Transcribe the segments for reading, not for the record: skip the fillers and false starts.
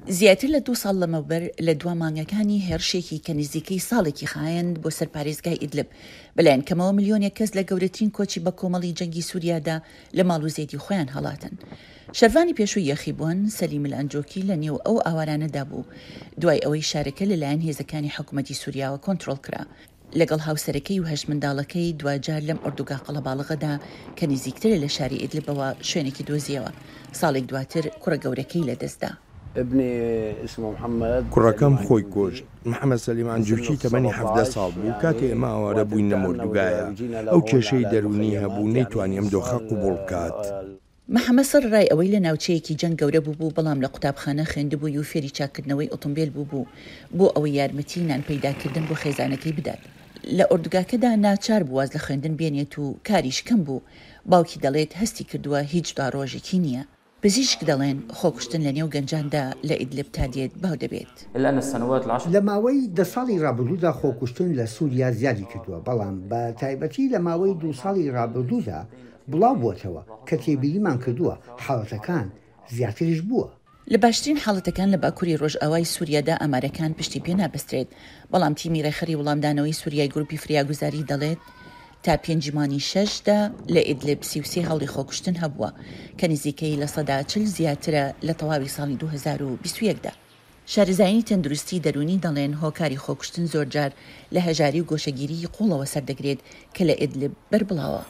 زیاتر لە دوو ساڵ لەمەوبەر لە دوا مانگەکانی هێڕشێکی کە نزیکەی ساڵێکی خایاند بۆ سەر پارێزگای ئیدلب، بەلایەن کەمەوە ملیۆنێک کەس لە گەورەترین کۆچی بەکۆمەڵی جەنگی سوریادا لە ماڵ و زێدی خۆیان هەڵاتن. شەرڤانی پێشووی یاخیبووان، سەلیم الئەنجۆکی لە نێو ئەو ئاوارانەدا بوو، دوای ئەوەی شارەکە لەلایەن هێزەکانی حکومەتی سوریاوە کۆنترۆڵ کرا. لەگەڵ هاوسەرەکەی و هەشت منداڵەکەی دواجار لەم ئۆردوگا قەڵەباڵغەدا کە نزیکترە لە شاری ئیدلبەوە شوێنێکی دۆزیەوە، ساڵێک دواتر کوڕە گەورەکەی لەدەستدا. کوڕەکەم خۆی کوشت. محەمەد سەلیم عەنجوکی تەمەنی 17 ساڵ بوو کاتێ ئێمە ئاوارە بووین لەم ئۆردوگایە. ئەو کێشەی دەروونی هەبوو نەیتوانی ئەم دۆخە قبوڵ بکات. محەمەد سەرەڕای ئەوەی لە ناوچەیەکی جەنگ گەورە بووبوو، بەڵام لە قوتابخانە خوێندبووی و فێری چاککردنەوەی ئۆتۆمبێل بووبوو بۆ ئەوەی یارمەتیی نان پەیداکردن بۆ خێزانەکەی بدات. لە ئۆردوگاکەدا ناچار بوو واز لە خوێندن بێنێت و کاریش کەم بوو. باوکی دەڵێت هەستی کردووە هیچ دواڕۆژێکی نییە. پزیشک دەڵێن خۆکوشتن لە نێو گەنجاندا لە ئیدلب تا دێت باو دەبێت. لە ماوەی دە ساڵی ڕابردوودا خۆکوشتن لە سووریا زیادی کردووە، بەڵام بە تایبەتی لە ماوەی دوو ساڵی ڕابردوودا بڵاو بووەتەوە کە تێبینیمان کردووە حاڵەتەکان زیاتریش بووە. لە باشترین حاڵەتەکان لە باکوری ڕۆژئاوای سوریادا ئامارەکان پشتی پێ نابەسترێت، بەڵام تیمی ڕێکخەری وڵامدانەوەی سوریای گروپی فریاگوزاری دەڵێت تا پێنج مانگی شەش دا لە ئیدلب 33 هەوڵی خۆکوشتن هەبووە کە نزیکەی 40% زیاترە لە تەواوی ساڵی 2021 دا. شارەزایانی تەندروستی دەروونی دەڵێن هۆکاری خۆکوشتن زۆرجار لە هەژاری و گۆشەگیریی قووڵەوە سەردەگرێت کە لە ئیدلب بەربڵاوە.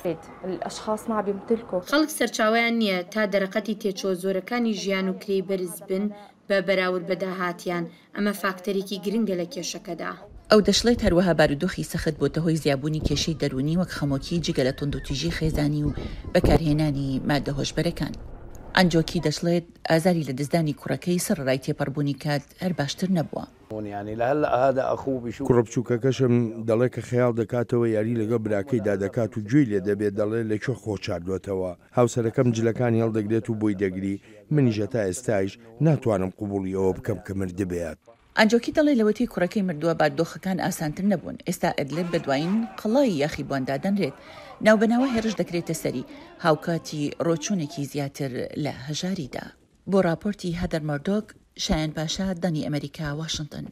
خەڵک سەرچاوەیان نییە تا دەرەقەتی تێچووە زۆرەکانی ژیان و کرێی بەرز بن بە بەراورد بە داهاتیان، ئەمە فاکتەرێکی گرنگە لە کێشەکەدا. ئەو دەشڵێت هەروەها بارودۆخی سەخت بۆتە هۆی زیابوونی کێشەی دەروونی وەک خەمۆکی جگە لە توندوتیژی خێزانی و بەکارهێنانی مادە هۆشبەرەکان. ئەنجۆکی دەشڵێت ئازاری لەدەستدانی کوڕەکەی سەڕەرای تێپەڕبوونی کات هەر باشتر نەبووە. کوڕە بچووکەکەشم دەڵێ کە خەیاڵ دەکاتەوە یاری لەگەڵ براکەیدا دەکات و گوێی لێ دەبێت دەڵێ لە کوێ خۆ شاردووەتەوە. هاوسەرەکەم جلەکانی هەڵدەگرێت و بۆی دەگری، منیش هەتا ئێستایش ناتوانم قبوڵی ئەوە بکەم کە مردبێت. ئەنجۆکی دەڵێ لەوەتەی کوڕەکەی مردووە بارودۆخەکان ئاسانتر نەبوون، ئێستا ئیدلب بە دوایین قەڵای یاخیبووان دادەنرێت، ناوبەناوە هێرش دەکرێتە سەری، هاوکاتی ڕۆچوونێکی زیاتر لە هەژاریدا. بۆ ڕاپۆرتی هەدەر مۆردۆک، شایان پاشا، دەنگی ئەمەریکا، واشنتن.